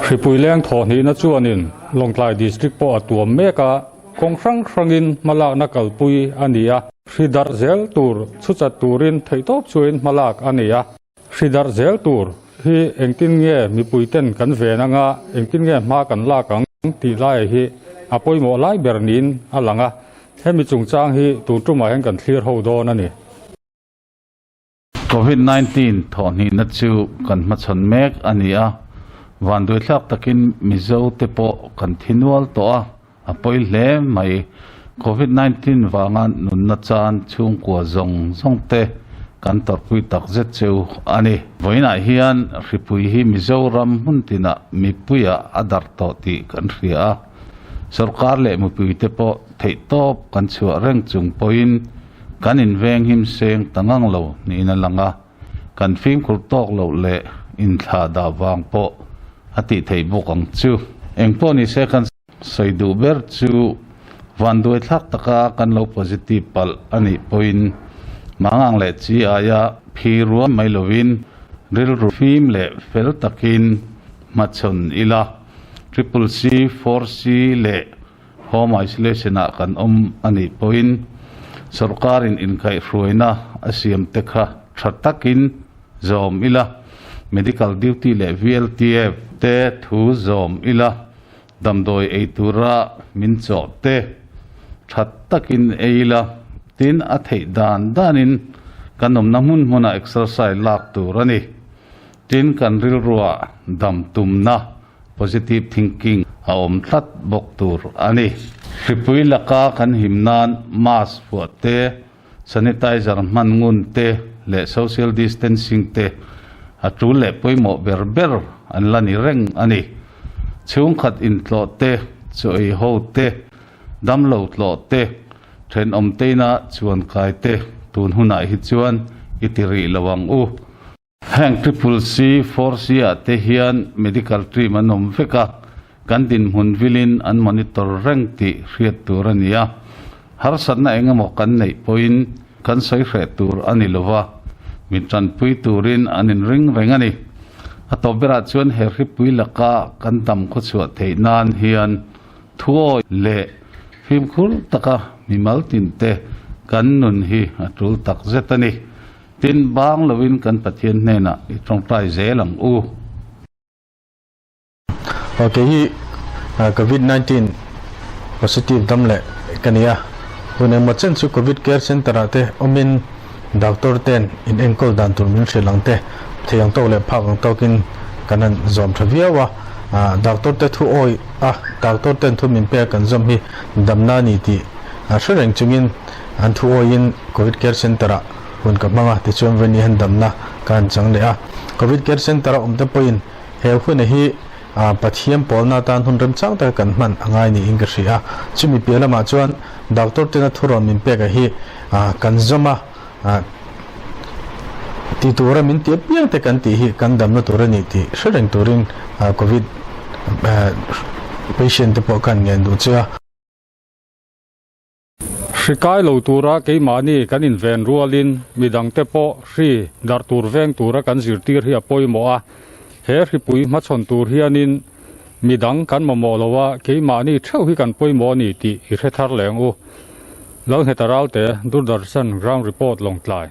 Hripui leng thawhhnihna chuanin Lawngtlai District pawh a tuam mek a, kawng hrang hrangin hmalakna kalpui a ni a. Hri darh zel tur chhuchat turin theihtawp chuain hmalak a ni a. Hri darh zel tur hi engtin nge mipuiten kan ven anga, engtin nge hma kan lak ang tih lai hi a pawimawh lai ber niin a lang a. Hemi chungchang hi tun tumah hian kan thlir ho dawn a ni. Covid 19 thawhhnihna chu kan hmachhawn mek a ni a, vanduaithlak takin Mizo te pawh kan thi nual tawh a, a pawi hle mai. Covid 19 vanga nunna chan chhungkua zawng zawng te kan tawrhpui tak zet cheu a ni. Vawiinah hian hripui hi Mizoram hmun tinah mipuiah a darh tawh tih kan hria a, sorkar leh mipuite pawh theihtawp kan chhuah reng chung pawhin Kan inveng him seng ta ngang lo niin a lang a, kan fimkhur tawk loh leh inthlah dah vang pawh a tih theih bawk ang chu. Engpawh ni se kan sawi duh ber chu vanduaithlak taka kan lo positive palh a nih pawhin mangang leh chi aia phi ruam mai lovin rilru fim leh fel takin hmachhawn ila, Triple C, Four C leh Home isolation ah kan awm a nih pawhin sawrkarin inkaihhruaina a siam te kha tha takin zawm ila, medical duty leh VLTF te thu zawm ila, damdawi ei tura min chawh te tha takin ei ila, tin a theih dan danin kan awmna hmun hmunah exercise lak tur a ni. Tin kan rilruah dam tumna Positive thinking a awm tlat bawk tur a ni. Hripui laka kan him nan mask fuah te, sanitizer hman ngun te leh social distancing te a tul leh pawimawh ber ber an la ni reng a ni. Chhungkhat intlawh te, chaw ei ho te, damlo tlawh te, thenawm teina chuankai te tun hunah hi chuan i ti rih lo ang u. Heng Triple C, Four C ah te hian medical team an awm vek a, kan dinhmun vilin an monitor reng tih hriat tur a ni a. Harsatna eng emaw kan neih pawhin kan sawi hreh tur a ni lova, min tanpui turin an inring reng a ni. A tawp berah chuan he hripui laka kan dam khawchhuah theih nan hian thuawi leh fimkhur taka mimal tinte kan nun hi a tul takzet a ni. Tin, bang loin kan Pathian hnenah i tawngtai zel ang u. Kei hi Covid 19 positive dam leh ka ni a, hun engmaw chen chu Covid Care Centre ah te awmin doctor ten in enkawl dan tur min hrilh ang te thei ang tawk leh phak ang tawkin kan han zawm tha viau a, doctor te thu awih a doctor ten thu min pek kan zawm hi damna a ni tih hre reng chungin an thu awihin Covid Care Centre ah hun ka hmang a, tichuan Veni han damna ka han chang leh a. Covid Care Centre a awm te pawhin he huna hi Pathian pawlna atan hun remchang taka kan hman a ngai niin ka hria a. Chumi piah lamah chuan doctor tena thurawn min pek a hi kan zawm a, ti tura min ti apiang te kan tih hi kan damna tur a ni tih hre reng turin Covid patient te pawh khan ngen duh che a. Hri kai lo tura keimahni kan inven rualin midangte pawh hri darh tur veng tura kan zirtir hi a pawimawh a. He hripui hmachhawn tur hianin midang kan mamawh lo a, keimahni theuh hi kan pawimawh a ni tih i hre thar leng u. Lalngheta Ralte, Doordarshan Ground Report Lawngtlai.